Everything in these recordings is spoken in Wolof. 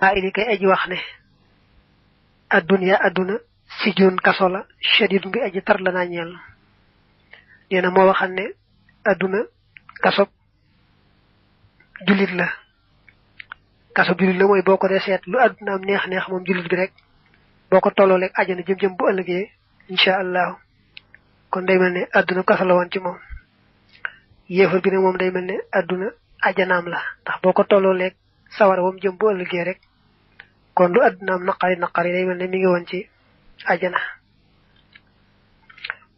ili kay aji wax ne addunya aduna sijun kasola shadid bi aji tar la na ñeel neena mo waxal ne aduna kasob julit la kasob julit la moy boko de set lu aduna am neex neex mom julit bi rek boko tolo lek aljana jëm jëm bu ëllëgé inshallah kon day melni aduna kasala won ci mom yéefar bi ne mom day melni aduna aljanaam la tax boko tolo lek sawara wam jëm bu ëllëgé rek kon lu aduna naqari day melni mi ngi won ci aljana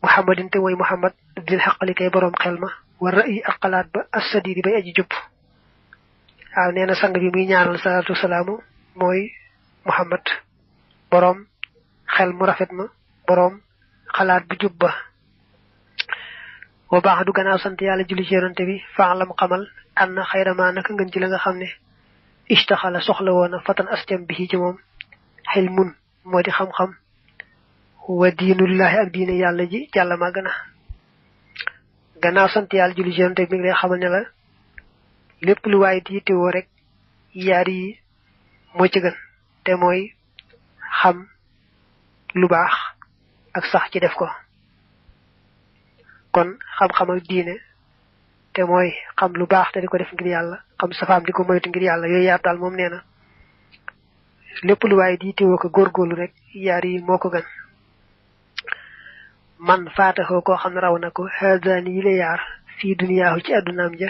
muhammadin te moy muhammad dil haqali kay borom xelma wa ra'i aqalat ba as-sadidi bay aji jup aw neena sang bi muy ñaanal salatu salamu moy muhammad borom xel mu rafet ma borom xalaat bu jubba wa ba'du gannaaw sant yàlla julli ci yonante bi fa'lam xamal anna xayra ma naka ngeen ci la nga xam ne ishtaxala soxla woona fatan astem bi ci moom xilmun moo di xam-xam wa diinullahi ak diine yàlla ji jàlla ma gën a gannaaw sant yàlla julli ci yonante bi mi ngi lay xamal ne la lépp lu waay di yittewoo rek yaar yi moo ci gën te mooy xam lu baax ak sax ci def ko kon xam-xam ak diine te mooy xam lu baax te di ko def ngir yàlla xam safaam di ko moytu ngir yàlla yooyu yaar daal moom nee na lépp lu waaye di teewoo ko góorgóorlu rek yaar yi moo ko gën man faataxoo koo xam ne raw na ko haadani yi la yaar fii duniyaahu ci addunaam ja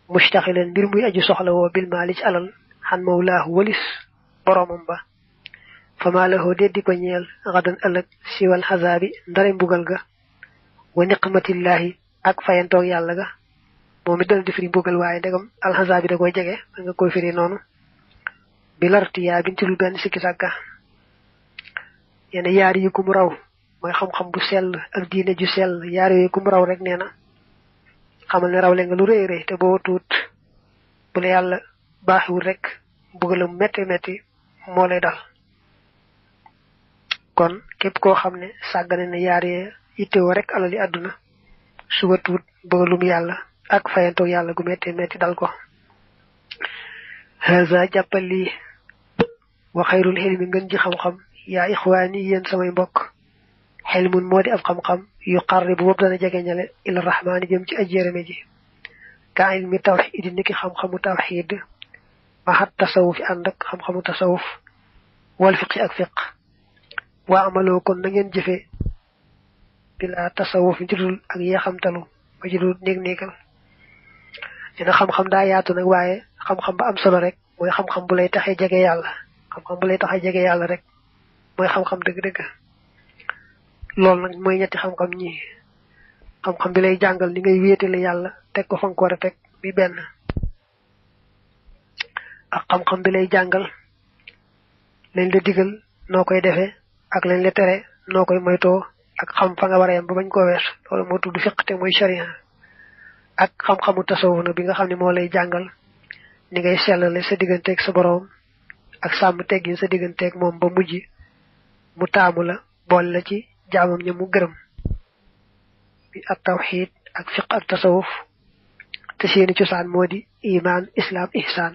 mustaxilan mbir muy aju soxla woo bil maali ci alal xan mawlaahu walis boromam ba fama lahu deddi ko ñeel gadan ëlëk siwal xazaabi ndare mbugal ga wa niqmatillahi ak fayantoog yàlla ga moom it dana di firi mbugal waaye ndegam alxazaabi da koy jege da nga koy firi noonu bi lartiyaa bin ci lu benn sikki sàkka yenn yaar yi ku mu raw mooy xam-xam bu sell ak diine ju sell yaar yooyu ku mu raw rek nee na xamal ne raw le nga lu rëy rëy te boo tuut bu la yàlla baaxiwul rek mbugalam metti metti moo lay dal kon képp koo xam ne sàggane na yaar yee yittewoo rek alali àdduna suba tuut bëggalum yàlla ak fayantoog yàlla gu metti metti dal ko haza jàppal lii wa xayrul xilmi ngën ji xam-xam yaa ixwaani yéen samay mbokk xilmun moo di ab xam-xam yu qarri bu boobu dana jegeñale ila rahmaani jëm ci ajjérame ji ka ilmi tawxiid niki xam-xamu tawxiid maxat tasawuf ànd ak xam-xamu tasawuf wal fiqi ak fiq waa amaloo kon na ngeen jëfe bila tasawuf ci dul ak yee xamtalu ba ci dul néeg-néegal dina xam-xam daa yaatu nag waaye xam-xam ba am solo rek mooy xam-xam bu lay taxee jege yàlla xam-xam bu lay taxee jege yàlla rek mooy xam-xam dëgg-dëgg loolu nag mooy ñetti xam-xam ñi xam-xam bi lay jàngal ni ngay wéetale yàlla teg ko fa nga ko war a teg bi benn ak xam-xam bi lay jàngal lañ la digal noo koy defee ak lañ la tere noo koy moytoo ak xam fa nga war a yem ba bañ koo wees loolu moo tudd fiq te mooy sharia ak xam-xamu tasawuf na bi nga xam ne moo lay jàngal ni ngay sellale sa digganteeg sa boroom ak sàmm teggin sa digganteeg moom ba mujj mu taamu la boole la ci jaamam ña mu gërëm bi ak tawxiid ak fiq ak tasawuf te seeni cosaan moo di iman islam ihsaan